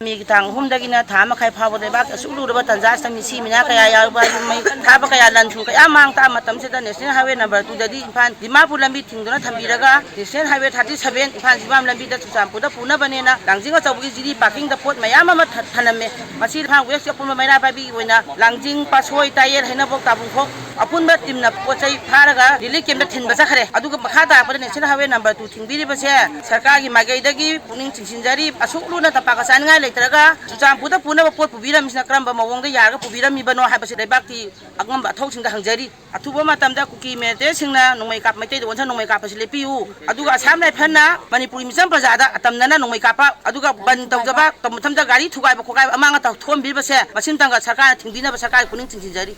ꯃꯦꯒꯤ ꯇꯥꯡ ꯑꯍꯨꯝꯗꯒꯤꯅ ꯊꯥ ꯃꯈꯥꯏ ꯐꯥꯎꯕ ꯂꯩꯕꯥꯛꯀꯤ ꯑꯁꯨꯛ ꯂꯨꯔꯕ ꯇꯟꯖꯥ ꯑꯁꯤꯗ ꯃꯤꯁꯤ ꯃꯤꯅꯥ ꯀꯌꯥ ꯌꯥꯎꯕ, ꯌꯨꯝ ꯃꯩ ꯊꯥꯕ ꯀꯌꯥ, ꯂꯟ ꯊꯨꯝ ꯀꯌꯥ ꯃꯥꯡ ꯇꯥꯛꯑ ꯃꯇꯝꯁꯤꯗ National Highway number two ꯗꯗꯤ ꯏꯝꯐꯥꯜ ꯗꯤꯃꯥꯄꯨꯔ ꯂꯝꯕꯤ ꯊꯤꯡꯗꯨꯅ ꯊꯝꯕꯤꯔꯒ National Highway thirty seven Imphal Jiribam ꯂꯝꯕꯤꯗ ꯆꯨꯔꯆꯥꯟꯄꯨꯔꯗ ꯄꯨꯅꯕꯅꯦꯅ ꯂꯥꯡꯖꯤꯡ ꯑꯆꯧꯕꯒꯤ ꯖꯤꯔꯤ parking ꯗ ꯄꯣꯠ ꯃꯌꯥꯝ ꯑꯃ ꯊ-, ꯊꯅꯝꯃꯦ꯫ ꯃꯁꯤ ꯏꯝꯐꯥꯜ West ꯀꯤ ꯑꯄꯨꯟꯕ ꯃꯩꯔꯥ ꯄꯥꯏꯕꯤꯒꯤ ꯑꯣꯏꯅ ꯂꯥꯡꯖꯤꯡ, ꯄꯥꯠꯁꯣꯏ, ꯇꯥꯌꯦꯜ, ꯍꯩꯅꯧꯕꯣꯛ, ꯇꯥꯕꯨꯡꯈꯣꯛ ꯑꯄꯨꯟꯕ team ꯅ ꯄꯣꯠ ꯆꯩ ꯐꯥꯔꯒ relief camp ꯇ ꯊꯤꯟꯕ ꯆꯠꯈ꯭ꯔꯦ꯫ ꯑꯗꯨꯒ ꯃꯈꯥ ꯇꯥꯔꯛꯄꯗ National Highway number two ꯊꯤꯡꯕꯤꯔꯤꯕꯁꯦ ꯁꯔꯀꯥꯔꯒꯤ ꯃꯥꯏꯀꯩꯗꯒꯤ ꯄꯨꯛꯅꯤꯡ ꯆꯤꯡꯁꯤꯟꯖꯔꯤ꯫ ꯑꯁꯨꯛ ꯂꯨꯅ ꯇꯝꯄꯥꯛ ꯆꯥꯅꯤꯡꯉꯥꯏ ꯂꯩꯇ꯭ꯔꯒ ꯆꯨꯔꯆꯥꯟꯄꯨꯔꯗ ꯄꯨꯅꯕ ꯄꯣꯠ ꯄꯨꯕꯤꯔꯝꯃꯤꯁꯤꯅ ꯀꯔꯝꯕ ꯃꯑꯣꯡꯗ ꯌꯥꯔꯒ ꯄꯨꯕꯤꯔꯝꯃꯤꯕꯅꯣ ꯍꯥꯏꯕꯁꯤ ꯂꯩꯕꯥꯛꯀꯤ ꯑꯉꯝꯕ ꯑꯊꯧꯁꯤꯡꯗ ꯍꯪꯖꯔꯤ꯫ ꯑꯊꯨꯕ ꯃꯇꯝꯗ ꯀꯨꯀꯤ militant ꯁꯤꯡꯅ ꯅꯣꯡꯃꯩ ꯀꯥꯞ-, ꯃꯩꯇꯩꯗ ꯑꯣꯟꯁꯤꯟ ꯅꯣꯡꯃꯩ ꯀꯥꯞꯄꯁꯤ ꯂꯦꯞꯄꯤꯌꯨ꯫ ꯑꯗꯨꯒ Assam Rifles ꯅ ꯃꯅꯤꯄꯨꯔꯒꯤ ꯃꯤꯆꯝ ꯄ꯭ꯔꯖꯥꯗ ꯑꯇꯝꯅꯅ ꯅꯣꯡꯃꯩ ꯀꯥꯞꯄ, ꯑꯗꯨꯒ ꯕꯟ ꯇꯧꯖꯕ, ꯃꯇꯝꯗ ꯒꯥꯔꯤ ꯊꯨꯒꯥꯏꯕ ꯈꯣꯠꯀꯥꯏꯕ ꯑꯃꯥꯡ ꯑꯇꯥ ꯊꯣꯛꯍꯟꯕꯤꯔꯤꯕꯁꯦ ꯃꯁꯤ ꯑꯃꯇꯪꯒ ꯁꯔꯀꯥꯔꯅ ꯊꯤꯡꯕꯤꯅꯕ ꯁꯔꯀꯥꯔꯒꯤ ꯄꯨꯛꯅꯤꯡ ꯆꯤꯡꯁꯤꯟꯖꯔꯤ꯫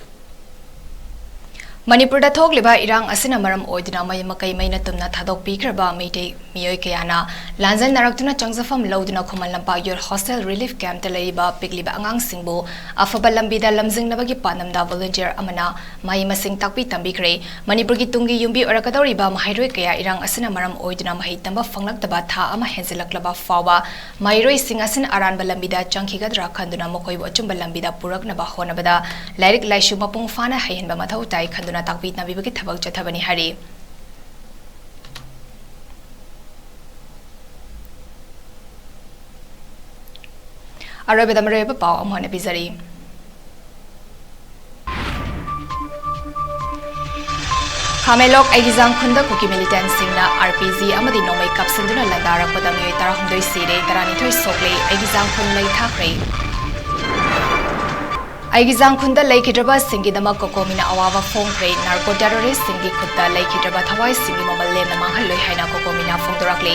ꯃꯅꯤꯄꯨꯔꯗ ꯊꯣꯛꯂꯤꯕ ꯏꯔꯥꯡ ꯑꯁꯤꯅ ꯃꯔꯝ ꯑꯣꯏꯗꯨꯅ ꯃꯌꯨꯝ ꯃꯀꯩ ꯃꯩꯅ ꯇꯨꯝꯅ ꯊꯥꯗꯣꯛꯄꯤꯈ꯭ꯔꯕ ꯃꯩꯇꯩ ꯃꯤꯑꯣꯏ ꯀꯌꯥꯅ ꯂꯥꯟꯖꯦꯟꯅꯔꯛꯇꯨꯅ ꯆꯪꯖꯐꯝ ꯂꯧꯗꯨꯅ Khuman Lampak Youth Hostel Relief Camp ꯇ ꯂꯩꯔꯤꯕ ꯄꯤꯛꯂꯤꯕ ꯑꯉꯥꯡꯁꯤꯡꯕꯨ ꯑꯐꯕ ꯂꯝꯕꯤꯗ ꯂꯝꯖꯤꯡꯅꯕꯒꯤ ꯄꯥꯟꯗꯝꯗ volunteer ꯑꯃꯅ ꯃꯍꯩ ꯃꯁꯤꯡ ꯇꯥꯛꯄꯤ ꯇꯝꯕꯤꯈ꯭ꯔꯦ꯫ ꯃꯅꯤꯄꯨꯔꯒꯤ ꯇꯨꯡꯒꯤ ꯌꯨꯝꯕꯤ ꯑꯣꯏꯔꯛꯀꯗꯧꯔꯤꯕ ꯃꯍꯩꯔꯣꯏ ꯀꯌꯥ ꯏꯔꯥꯡ ꯑꯁꯤꯅ ꯃꯔꯝ ꯑꯣꯏꯗꯨꯅ ꯃꯍꯩ ꯇꯝꯕ ꯐꯪꯂꯛꯇꯕ ꯊꯥ ꯑꯃ ꯍꯦꯟꯖꯤꯜꯂꯛꯂꯕ ꯐꯥꯎꯕ ꯃꯍꯩꯔꯣꯏꯁꯤꯡ ꯑꯁꯤꯅ ꯑꯔꯥꯟꯕ ꯂꯝꯕꯤꯗ ꯆꯪꯈꯤꯒꯗ꯭ꯔꯥ ꯈꯟꯗꯨꯅ ꯃꯈꯣꯏꯕꯨ ꯑꯆꯨꯝꯕ ꯂꯝꯕꯤꯗ ꯄꯨꯔꯛꯅꯕ ꯍꯣꯠꯅꯕꯗ ꯂꯥꯏꯔꯤꯛ ꯂꯥꯏꯁꯨ ꯃꯄꯨꯡ ꯐꯥꯅ ꯍꯩꯍꯟꯕ ꯃꯊꯧ ꯇꯥꯏ ꯈꯟꯗꯨꯅ ꯇꯥꯛꯄꯤ ꯇꯝꯕꯤꯕꯒꯤ ꯊꯕꯛ ꯆꯠꯊꯕꯅꯤ ꯍꯥꯏꯔꯤ꯫ ꯑꯔꯣꯏꯕꯗ ꯃꯔꯨꯑꯣꯏꯕ ꯄꯥꯎ ꯑꯃꯨꯛ ꯍꯟꯅ ꯄꯤꯖꯔꯤ꯫ ꯈꯥꯃꯦꯟꯂꯣꯛ ꯑꯩꯒꯤꯖꯥꯡ ꯈꯨꯟꯗ ꯀꯨꯀꯤ militant ꯁꯤꯡꯅ R P G ꯑꯃꯗꯤ ꯅꯣꯡꯃꯩ ꯀꯥꯞꯁꯤꯟꯗꯨꯅ ꯂꯥꯟꯗꯥꯔꯛꯄꯗ ꯃꯤꯑꯣꯏ ꯇꯔꯥꯍꯨꯝꯗꯣꯏ ꯁꯤꯔꯦ, ꯇꯔꯥꯅꯤꯊꯣꯏ ꯁꯣꯛꯂꯦ, ꯑꯩꯒꯤꯖꯥꯡ ꯈꯨꯟ ꯃꯩ ꯊꯥꯈ꯭ꯔꯦ꯫ ꯑꯩꯒꯤ ꯖꯥꯡꯈꯨꯟꯗ ꯂꯩꯈꯤꯗ꯭ꯔꯕꯁꯤꯡꯒꯤꯗꯃꯛ ꯀꯣꯀꯣꯃꯤꯅ ꯑꯋꯥꯕ ꯐꯣꯡꯈ꯭ꯔꯦ꯫ ꯅꯥꯔꯀꯣ ꯇꯦꯔꯣꯔꯤꯁ꯭ꯠꯁꯤꯡꯒꯤ ꯈꯨꯠꯇ ꯂꯩꯈꯤꯗ꯭ꯔꯕ ꯊꯋꯥꯏꯁꯤꯡꯒꯤ ꯃꯃꯜ ꯂꯦꯝꯅ ꯃꯥꯡꯍꯜꯂꯣꯏ ꯍꯥꯏꯅ ꯀꯣꯀꯣꯃꯤꯅ ꯐꯣꯡꯗꯣꯔꯛꯂꯤ꯫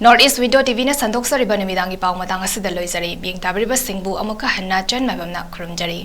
North East Window ꯇꯤꯚꯤꯅ ꯁꯟꯗꯣꯛꯆꯔꯤꯕ ꯅꯨꯃꯤꯗꯥꯡꯒꯤ ꯄꯥꯎ ꯃꯇꯥꯡ ꯑꯁꯤꯗ ꯂꯣꯏꯖꯔꯦ꯫ ꯃꯤꯠꯌꯦꯡ ꯇꯥꯕꯤꯔꯤꯕꯁꯤꯡꯕꯨ ꯑꯃꯨꯛꯀ ꯍꯟꯅ ꯆꯟ ꯃꯥꯏꯕꯝꯅ ꯈꯨꯔꯨꯝꯖꯔꯤ꯫